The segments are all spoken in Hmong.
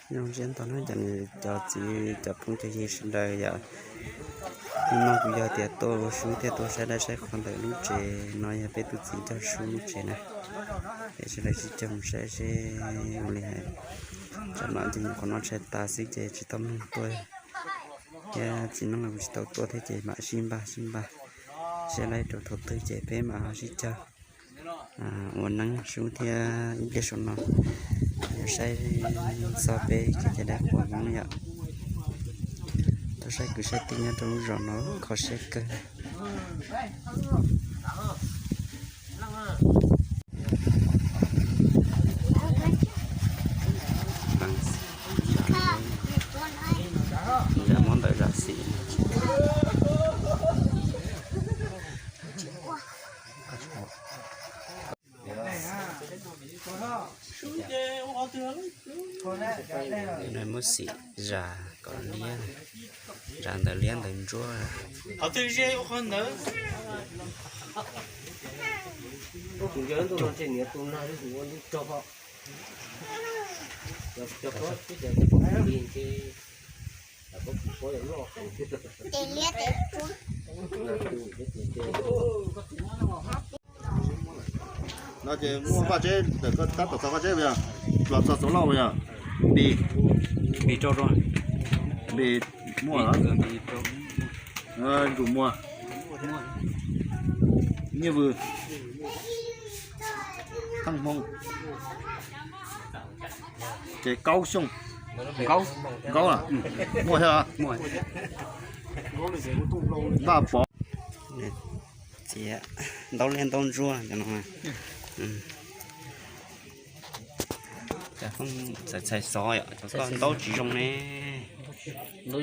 Zoo siab ntau na cov niam cov txiv cov phooj cov ywg sawv daws yom. Hnub no kuv yog tias tuaj ua Sub thiab tuaj saib dab saib qhua ntawm lub tsev no, yog peb tus txiv Cog Sub lub tsev na. Es sawv daws sib cog mus saib seb ua li hais. Tsam no ces nyuam qhuav noj tshais tas xwb ces tsis tau mloog tuaj thiab, txiv neej los kuj tsis tau tuaj thiab ces mam sib npaj sib npaj saib lawm rau thaum twg ces peb mam ho sib cog ua neeb Sub thiab ib pliag saum no yuav saib txog peb kev cai dab qhuas Hmoob yom. Tau saib kwv saib tij nyob rau lub zos no kho siab kawg. Zaj muab ntawm zaj xis. Muab xim zas kom liab, zas ntawm liab ntawm ntsuab. No ces muaj vaj tsev ntawm koj tab tom txog vaj tsev puas yog? Los txog txog loj puas yog? Npis, npis rau, npis muaj, nkus muag, nyiaj vws, thaj hmoo, ces kaub xyooj, kaub, kaub muaj thiab. Npaj pov, txiav ntaub liab ntaub ntsuab cov no. Cov phooj txhais xov yom, cov koj ntaub tsis zoo ne. Ntaub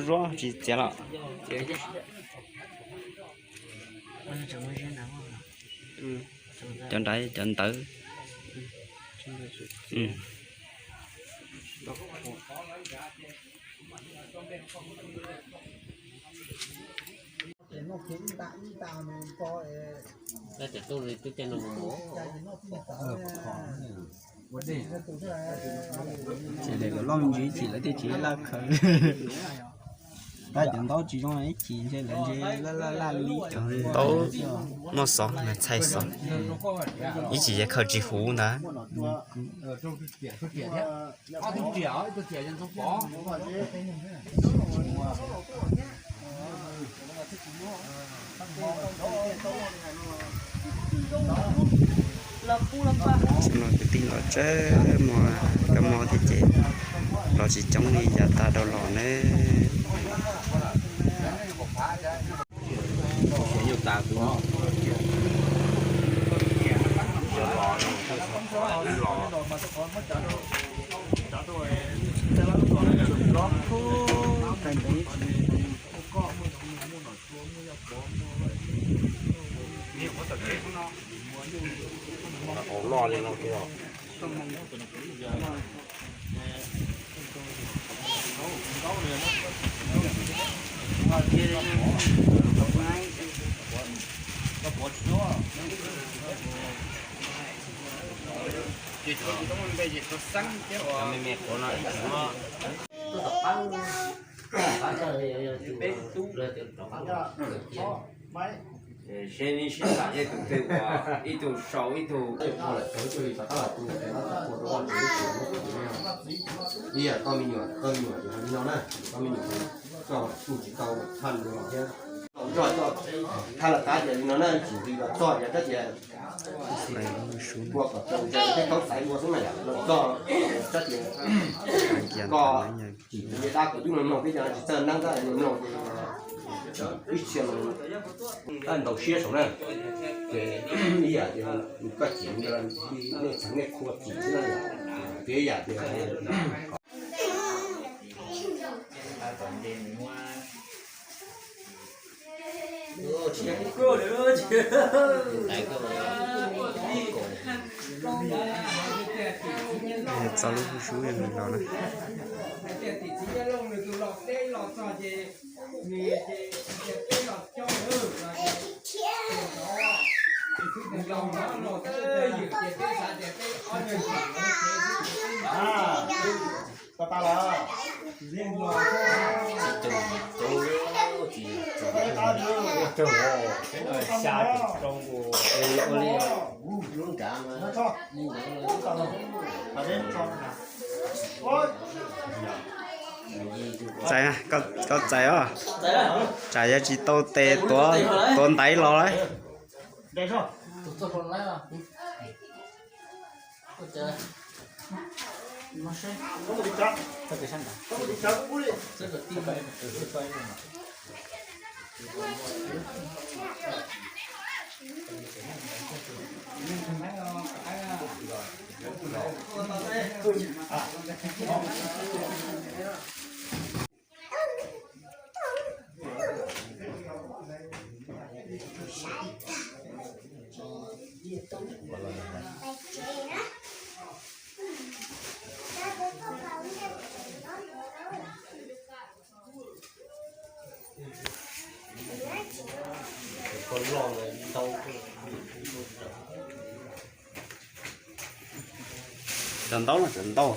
ntsuab tsis txiav los? Cov nrad cov ntawv. Ces lawv loj me ntsis ces lawv thiaj tsis laj khaws. Tab cov ntaub tsis zoo ib chim ntshe lawv ntshe laj laj laj li. Cov ntaub muaj xov mas txhais xov, ib chim ces khaws tsis huv ntag. Kwv tij los tsawg mog, kab mob thiab ces los tsis coob li yav tag dhau los nawb. Loj li no tiag. Seb ib sib tham seb tus twg ua ib tug sau ib tug. Ib yam koj me nyuam, koj me nyuam ces li no na, koj me nyuam koj kuj tsis tau thaj los thiab. Thaj los qab ces li no na, tsis li los txog ces kab ces ua kom tau tej thaub xaiv ua xwb na yom, los txog kab ces koj tsis li dab kom tub mloog mloog peb cov tsis txawj neeb tab mloog ces ib txhia los tab ntaus siab saum na. Ces ib yam tias koj cim li nej txheev nej qhua cim xwb na yom, ces ib yam tias Txog lub sub sub yog nws los na. Txais, koj txais os. Tsam yog tsis tau tes tuav ntaiv los lawm. Cov ntaub no cov ntaub.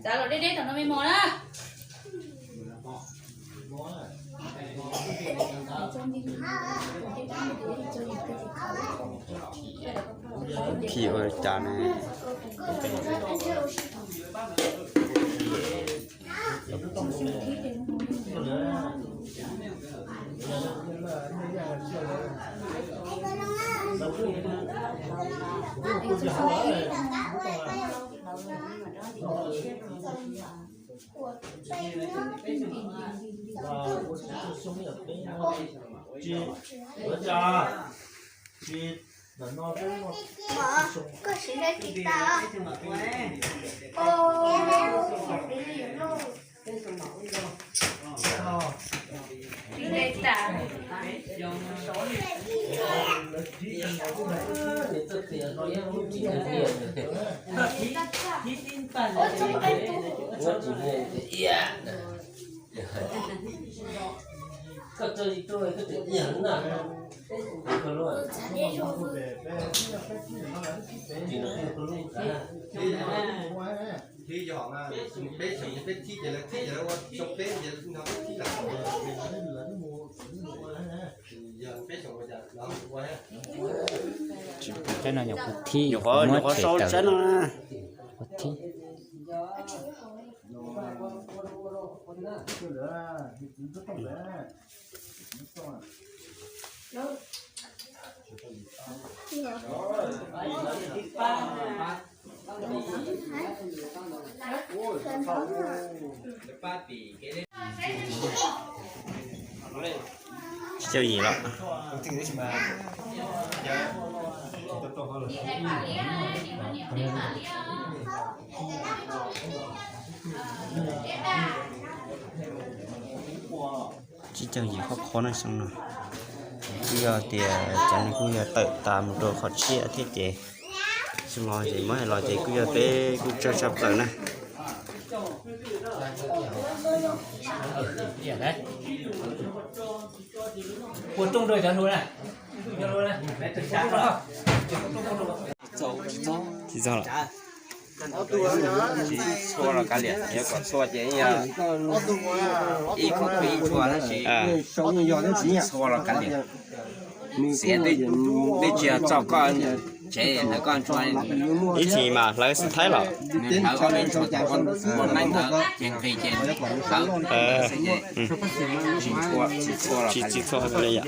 Txav los deb deb tom no me mos na. Khi ua cas ne? Peb xeem peb thib ces lawv thib ces lawv ua xyoo peb ces lawv no peb thib lawm. Tsis pub tsaib no, nyuam qhuav thib, nyuam qhuav sau tsaib no na. Qhuav thib. Tsis coj yim los. Tsis coj yim qhov qhov no xyoo no. Kuj yog tias cov neeg kuj yog tawm tas mus rau qhov tshiab thiab ces xyoo no ces muab hais los ces kuj yog peb kuj tsawg tshaj plaws na. Tsis txog los. Txhua los kav liam, yog kom txhua ces yog ib khub ib txhua tab sis txhua los kav liam. Xiav twb tsis yog txog koj tsev ntawm koj ntshua. Ib txhis mas hlawv xwb thiab los. Hlawv ob peb ntshua, muaj neeb ntawd ces nqis ces hlawv xwb ces tsis txhua, tsis txhua li yom.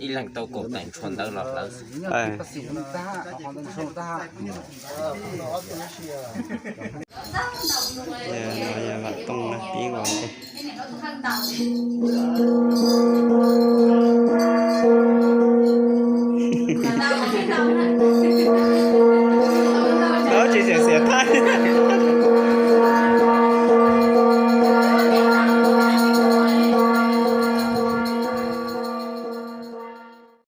Ib leeg tau kaum tawm ntshua ntawd los hlawv. Vam Tooj na, pib ua ntej.